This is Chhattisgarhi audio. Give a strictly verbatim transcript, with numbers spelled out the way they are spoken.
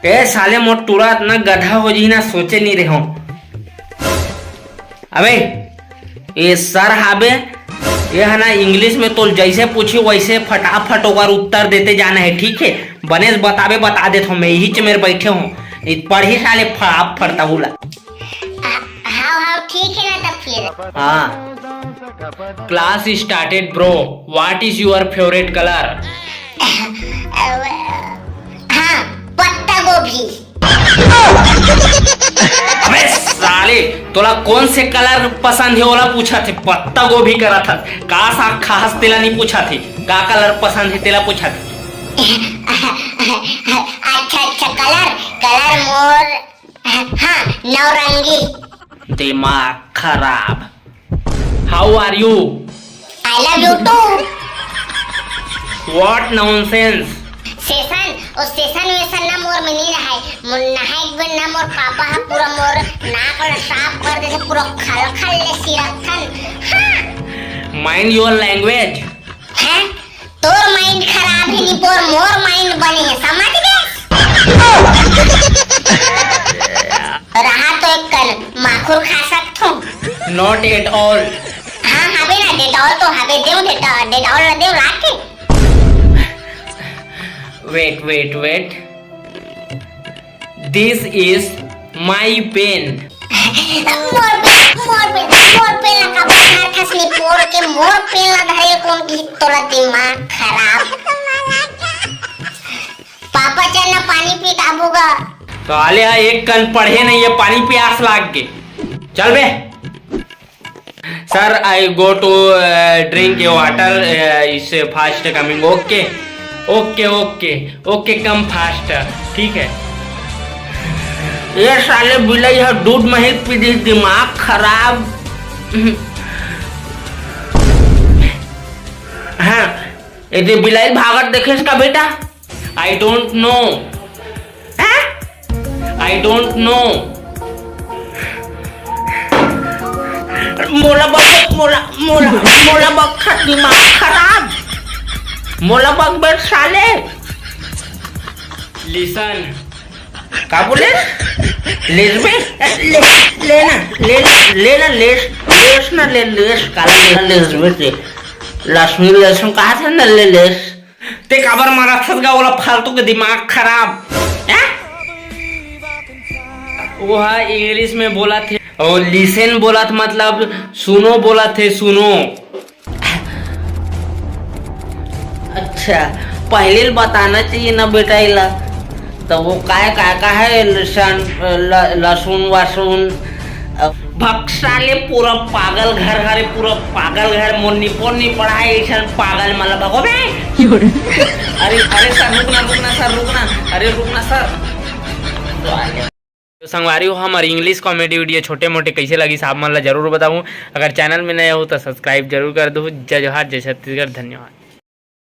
ए साले, मोर टूरा अतना गधा हो जी ना, सोचे नहीं रहे हूँ। अबे, ये सर हाबे, ये है ना, इंग्लिश में तो जैसे पूछी वैसे फटाफट ओकर उत्तर देते जाना है, ठीक है? बनेस बताबे, बता देत हूँ मैं, यही च मेरे बैठे हूँ, नहीं पढ़ी साले फड़ाप फड़ता हुला। हाँ, हाँ, ठीक है ना तब फिर। हाँ। Class started, bro. What is your favorite color? हाँ, पत्ता गोभी। अबे साले, तोला कौन से कलर पसंद है, ओला पूछा थे, पत्ता गोभी करा था, का साग खास तेला नहीं पूछा थे, का कलर पसंद है तेला पूछा थे। अच्छा, अच्छा, कलर, कलर मोर, हाँ, नौरंगी। दिमाग खराब। How are you? I love you too. What nonsense? Session, ओ सेशन वेशन ना मोर में नहीं रहाय। मोर नहाए के बेर ना मोर पापा हा पूरा मोर नाक ला साफ कर देथे, पूरा खल खल ले सिरकथन। हाँ। Mind your language. हैं? तोर माइंड खराब हे निपोर, मोर माइंड बने हे, समझ गे? रहा तो एक कन माखुर खा सकथो। Not at all. हाँ, हवे ना, डेटॉल तो हवे, देव डेटॉल, डेटॉल ला देव लाके। Wait, wait, wait. This is my pen. Mor PAN, Mor PAN, Mor PAN ला काबर धरथस निपोर के, मोर पेन ला धरे कोन की तोला दिमाग खराब। पापा चल ना पानी पी के आबो गा। साले हा एक कन पढ़े नहीं है, पानी प्यास लाग गे। चल बे। Sir, I go to, uh, drink a water, uh, is fast coming. Okay, okay, okay, okay, come fast. ठीक है। ये साले बिलाई ह दूध मही पी दी, दिमाग खराब। हाँ, ये दे बिलाई भागत देखेस का बेटा? I don't know. हाँ? I don't know. मोला बक, मोला, मोला, मोला बक, दिमाग खराब। मोला बक बे साले। Listen. का बोले? लेसबे? ले, लेना, लेना, लेना, लेस, लेस ना ले, लेस, काला लेना, लेसबे से। लक्ष्मी लहसुन कहा था ना, ले, लेस। ते काबर मारत हस गा ओला, फालतू के दिमाग खराब, हैं? वो हा इंग्लिश में बोलत हे, और लिसन बोलत मतलब सुनो बोलत हे, सुनो। अच्छा, पहले ल बताना चाहिए ना बेटा इला। तो वो काय, काय, का है लसन, ल-, लसुन, वसुन, अ, भक्सा ले पूरा पागल घर, हरे पूरा पागल घर, मोर निपोर नहीं पढ़ाए, ऐसन पागल मतलब भगो बे। अरे, अरे सर, रुकना, रुकना सर, रुकना, अरे रुकना सर। तो संगवारी हो, हमर इंग्लिश कॉमेडी वीडियो छोटे मोटे कैसे लगिस, आप मन ला जरूर बताहू। अगर चैनल में नए हो तो सब्सक्राइब जरूर कर दो। जय जोहार, जय छत्तीसगढ़, धन्यवाद।